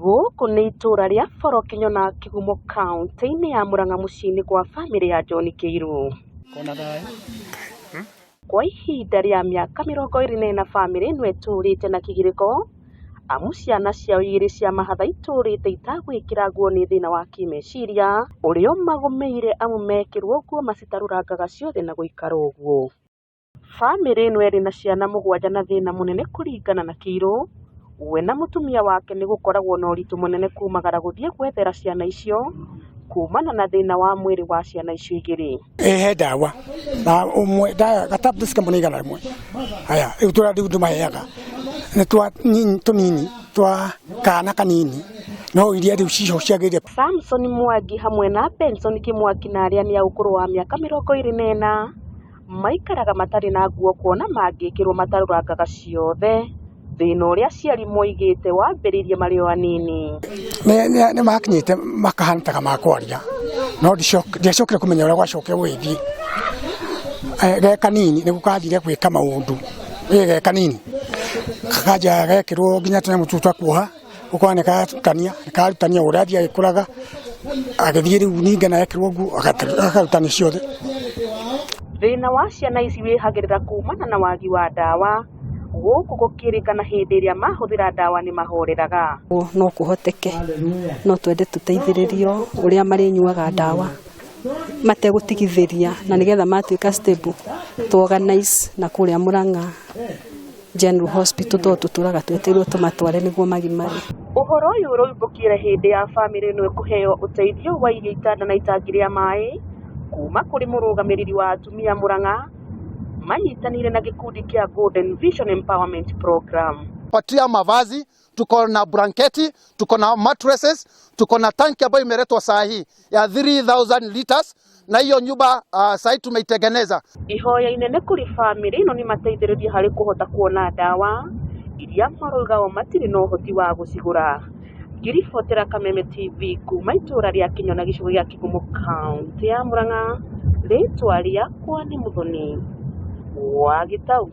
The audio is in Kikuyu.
Gũkũ nĩ itũra rĩa Boro Kĩnyona Kĩgumo kaũntĩ-inĩ ya Murang'a mũciĩ-inĩ kwa bamĩrĩ ya John Kĩirũ. Kwa ihinda rĩa mĩaka 24 bamĩrĩ ĩno ĩtũrĩte na kĩgirĩko amu ciana ciao igĩrĩ cia mahatha itũrĩte itagwĩkĩra nguo nĩ thĩna wa kĩmeciria ũrĩa ũmagũmĩire amu mekĩrwo nguo macitarũrangaga ciothe na gũikara ũguo. Bamĩrĩ ĩno ĩrĩ na ciana mũgwanja na thĩna mũnene kũringana na Kĩirũ, we na mũtumia wake nĩ gũkoragwo na ũritũ mũnene kumagara gũthiĩ gwethera ciana icio kumana na thĩna wa mwĩrĩ wa ciana icio igĩrĩ. He ndawa na ũmwe ndawa gatablets kamwe nĩ 100. Haya rĩu tũrĩa rĩu ndĩmaheaga nĩ twa tũnini twa kana kanini no iria rĩu ciho ciagĩrĩire. Samson Mwangi hamwe na Benson Kĩmwaki na arĩa nĩ a ũkũrũ wa mĩaka 24 maikaraga matarĩ na nguo kuona mangĩkĩrwo matarũrangaga ciothe. Thĩna ũrĩa aciari moigĩte wambĩrĩirie marĩ o anini. Nĩ makinyĩte makahana ta makwaria no ndiacokire kũmenya ũrĩa gwacokire gũgĩthiĩ. Ge kanini nĩguo kathire gwĩka maũndũ, ge kanini kanja gekĩrwo nginya tũnyamũ tũu twa kuoha ũkona nĩ karutania nĩ karutania ũrĩa athiĩ agĩkũraga agĩthiĩ rĩu ningĩ na ekĩrwo nguo akarutania ciothe. Thĩna wa ciana ici wĩhagĩrĩra kumana na wagi wa ndawa gũkũ gũkĩrĩkana hĩndĩ ĩrĩa mahũthĩra ndawa nĩ mahoreraga. No kũhoteke no twende tũteithĩrĩrio ũrĩa marĩnyuaga ndawa mategũtigithĩria na nĩgetha matuĩka stable tu organize na kũrĩa Murang'a General Hospital tondũ tũtũraga twetereirwo tũmatware nĩguo magimare. Ũhoro ũyũ ũroimbũkire hĩndĩ ya bamĩrĩ ĩno kũheo ũteithio wa irio, itanda na itangi rĩa maĩ kuma kũrĩ mũrũgamĩrĩri wa atumia Murang'a manyitanĩire na gĩkundi kĩa Golden Vision Empowerment Program. Patia mavazi, tuko na blanketi, tuko na mattresses, tuko na tanki ambayo imeletwa saa hii ya 3000 liters na hiyo nyumba saa hii tumeitengeneza. Ihoya inene kũrĩ bamĩrĩ ĩno nĩ mateithĩrĩrie harĩ kũhota kuona ndawa iria marauga o matirĩ na ũhoti wa gũcigũra. Ngĩribotera Kameme TV kuma itũra rĩa Kĩnyona gĩcigo gĩa Kĩgumo kaũntĩ ya Murang'a, rĩtwa rĩakwa nĩ Muthoni wa Gĩtau.